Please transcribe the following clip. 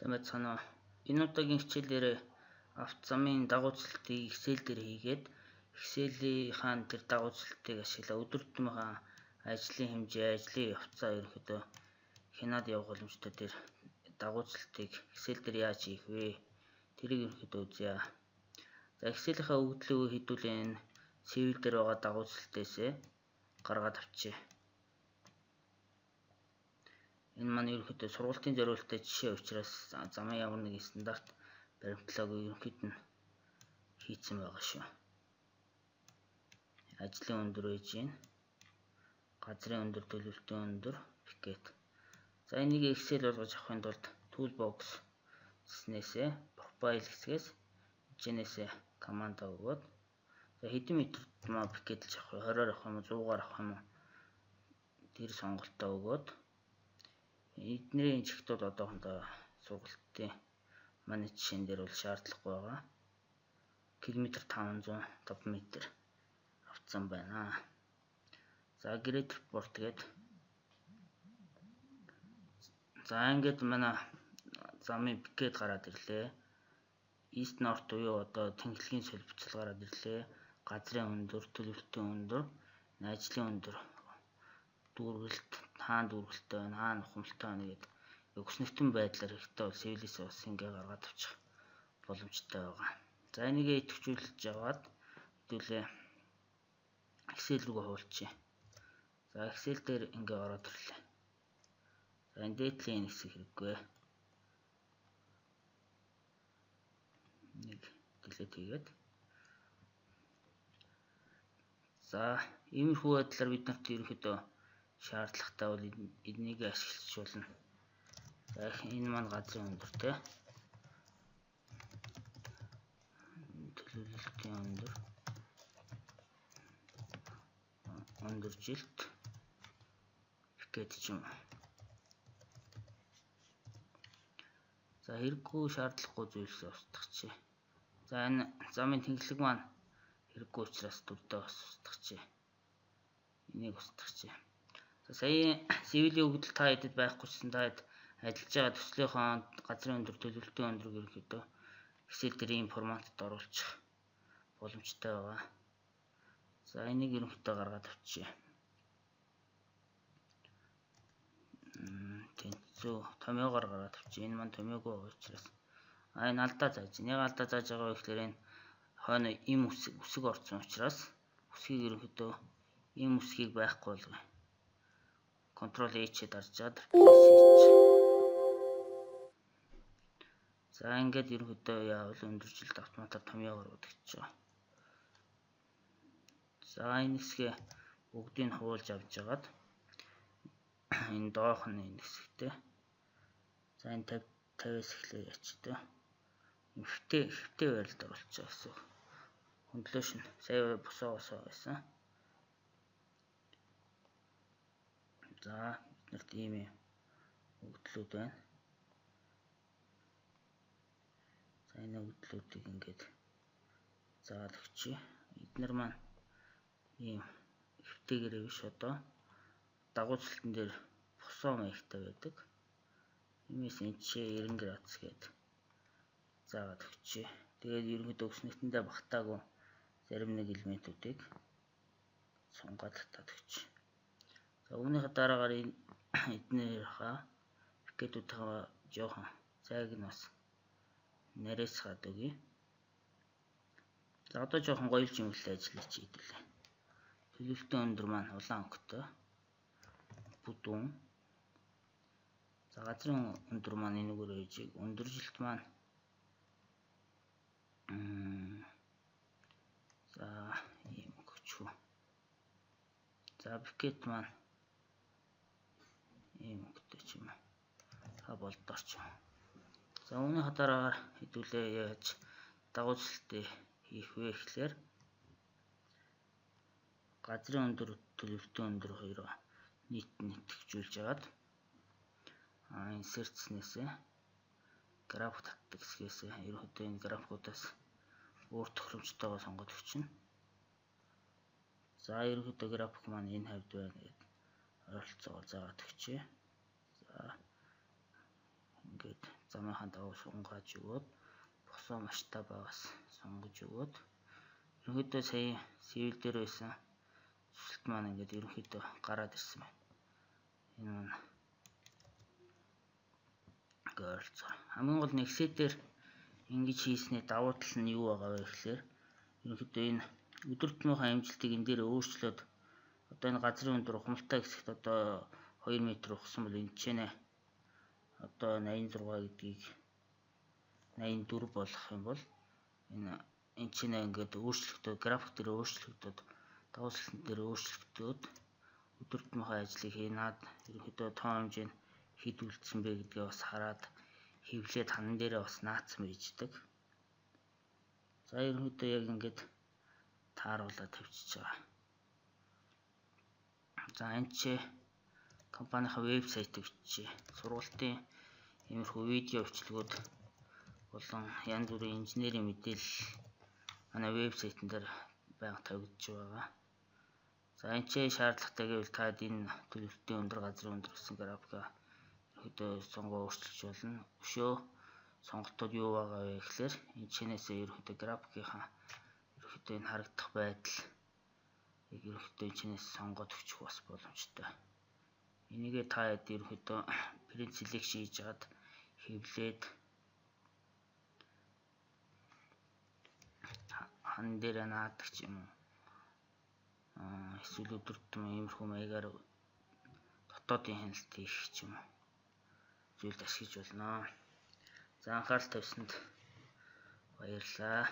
Сайн байцгаана уу? Энэ удаагийн хичээлээр авто замын дагууцлтыг Excel дээр хийгээд Excel-ийнхаа тэр дагууцлтыг ашиглаа өдөр тутмынхаа ажлын хэмжээ, ажлын явцаа ерөнхийдөө хянаад явах боломжтой тэр дагууцлтыг Excel дээр яаж хийх вэ? Тэрийг ерөнхийдөө үзье. За, Excel-ийнхаа өгөгдлийг хэдүүлээ энэ Civil дээр байгаа дагууцлтээсээ гаргаад авчээ. Энэ маань ерөнхийдөө сургалтын зориулттай жишээ учраас замын ямар нэгэн стандарт баримтлаагүй ерөнхийд нь хийцэн байгаа шүү. Ажлын өндөр байж гин. Газрын өндөр, төлөвлөлтийн өндөр, пикет. За, энийг Excel болгож авахын тулд Toolbox гэснээсээ Profile хэсгээс хичээнээсээ команда өгөөд, за, хэдэн метр маа пикетлж авах вэ? 20-оор авах юм уу, 100-аар авах юм уу? Тэр сонголтоо өгөөд эдний чигтүүд одоохондоо сургалтын манай жишээн дээр бол шаардлагагүй байгаа. Километр 505 метр авцсан байна. За, Create Report гээд, за, ингээд манай замын пикет гараад ирлээ. East North буюу одоо тэнхлэгийн солилцол гараад ирлээ. Газрын өндөр, төлөвлөлтийн өндөр, ажлын өндөр, дүүргэлт, хаана дүүргэлттэй байна, хаана ухамлтай байна гэдэг өгснөгтөн байдлаар хэрэгтэй бол Civil-ээс бас ингээ гаргаад авчих боломжтой байгаа. За, энийг идэвхжүүлж аваад хэдүүлээ Excel рүү хуулчихъя. За, Excel дээр ингээ ороод ирлээ. За, энэ дээдлийн хэсэг хэрэггүй. Нэг delete хийгээд, за, иймэрхүү байдлаар бид нарт ерөнхийдөө шаардлагатай бол эднийг ашиглаж болно. За, энэ маань газрын өндөр, те. Төлөвлөлтийн өндөр. Өндөр жилт пикет ч юм. За, хэрэггүй шаардлагагүй зүйлсээ устгахчээ. За, энэ замын тэнхлэг маань хэрэггүй учраас дүрдээ бас устгахчээ. Энийг устгахчээ. За, сая Civil-ийн өгөгдөл та хэдэд байхгүйсэн, та хэд ажиллаж байгаа төслийнхөө газрын өндөр, төлөвлөлтийн өндрийг ерөнхийдөө Excel дээр ийм форматад оруулчих боломжтой байгаа. За, энийг ерөнхийдөө гаргаад авчия. Тэнцүү томьёогоор гаргаад авчия. Энэ маань томьёогүй байгаа учраас энэ алдаа зааж. Яг алдаа зааж байгаа вэ гэхээр энэ хойно им үсэг үсэг орсон учраас үсгийг ерөнхийдөө им үсгийг байхгүй болгоё. Ctrl H-ээ даржаад replace хийж. За, ингээд ерөнхийдөө яавал өндөржилт автоматар томьёогоор удагч байгаа. За, энэ хэсгээ бүгдийг хуулж авч жагаад энэ доох нь энэ хэсэгтээ. За, энэ 50 50-аас эхлэе ячтай. Хэвтэй хэвтэй байралд оруулчих гэсэн. Хөндлөөш нь сая босоо байсан. За, биднэрт ийм өгдлүүд байна. За, энэ өгдлүүдийг ингээд заагаад өгчээ. Эднэр маань ийм хэвтэйгээрээ биш, одоо дагууцлалтан дээр босоо маягтай байдаг. Иймээс энэ жишээ 90 градус гээд заагаад өгчээ. Тэгээд ерөнхийдөө өснөгтэндээ багтаагүй зарим нэг элементүүдийг сунгаад татаад өгчээ. За, үүнийхээ дараагаар энэ эднэрийнхаа пикетүүдийнхаа жоохон зайг нь бас нарийсгаад өгье. За, одоо жоохон гоёлж чимэглэл ажиллаж хийдэлээ. Төлөвлөлтийн өндөр маань улаан өнгөтэй. Бүдүүн. За, газрын өндөр маань энэгээр ээжийг өндөржилт маань за, ийм өгчхүү. За, пикет маань ийм өнгөтэй ч юм уу. Та болдоор ч юм. За, үүнийхээ дараагаар хэдүүлээ яаж дагууцлтыг хийх вэ гэхлээр газрын өндөр, төлөвлөлтийн өндөр хоёроо нийт нэтгэжүүлж хагаад insert-снээсээ график татдаг хэсгээс ерөнхийдөө энэ графикуудаас өөр тохиромжтойгоо сонгоод өгчнө. За, ерөнхийдөө график маань энэ хавьд байна гэд ойролцоогоор заагаад өгчээ. За, ингээд Замынхаа дагуу сунгааж өгөөд босоо масштабаас сонгож өгөөд ерөнхийдөө сая Civil дээр байсан төсөлт маань ингээд ерөнхийдөө гараад ирсэн байна. Энэ маань ингээ ойролцоогоор. Хамгийн гол нь Excel дээр ингэж хийсний давуу тал нь юу байгаа вэ гэхлээр ерөнхийдөө энэ өдөр тутмынхаа амжилтыг энэ дээр өөрчлөөд одоо энэ газрын өндөр ухамлтай хэсэгт одоо 2 м ухсан бол энэ ч нэ одоо 86 гэдгийг 84 болгох юм бол энэ ч нэ ингээд өөрчлөгдөд график дээр өөрчлөгдөд давуу сэлтэн дээр өөрчлөгдөд өдөр тутмынхаа ажлыг хийнаад ерөнхийдөө тоо хэмжээ нь хэд үлдсэн бэ гэдгээ бас хараад хэвлээд ханан дээрээ бас наацсан байждаг. За ерөнхийдөө яг ингээд тааруулаад тавьчихж байгаа. За энэ ч компанийнхаа вебсайтыг биччихье. Сургалтын иймэрхүү видео бичлэгүүд болон янз бүрийн инженерийн мэдээлэл манай вебсайтн дээр байнга тавигдж байгаа. За энэ ч шаардлагатай гэвэл та энэ төлөвлөлтийн өндөр газрын өндөр гэсэн графика ерөнхийдөө сонгоо өөрчилж болно. Өшөө сонголтууд юу байгаа вэ гэхлээр энэ чинээсээ ерөнхийдөө графикийнхаа ерөнхийдөө энэ харагдах байдал ерөнхийдөө энэ чинээс сонгоод өгчих бас боломжтой. Энийгээ та хэд ерөнхийдөө print selection хийж хагаад хэвлээд хан дээр наадаг ч юм уу. Эсвэл өдөр тутмын иймэрхүү маягаар дотоодын хяналт хийх ч юм уу зүйлд ашиглаж болно. За анхаарал тавьсанд баярлалаа.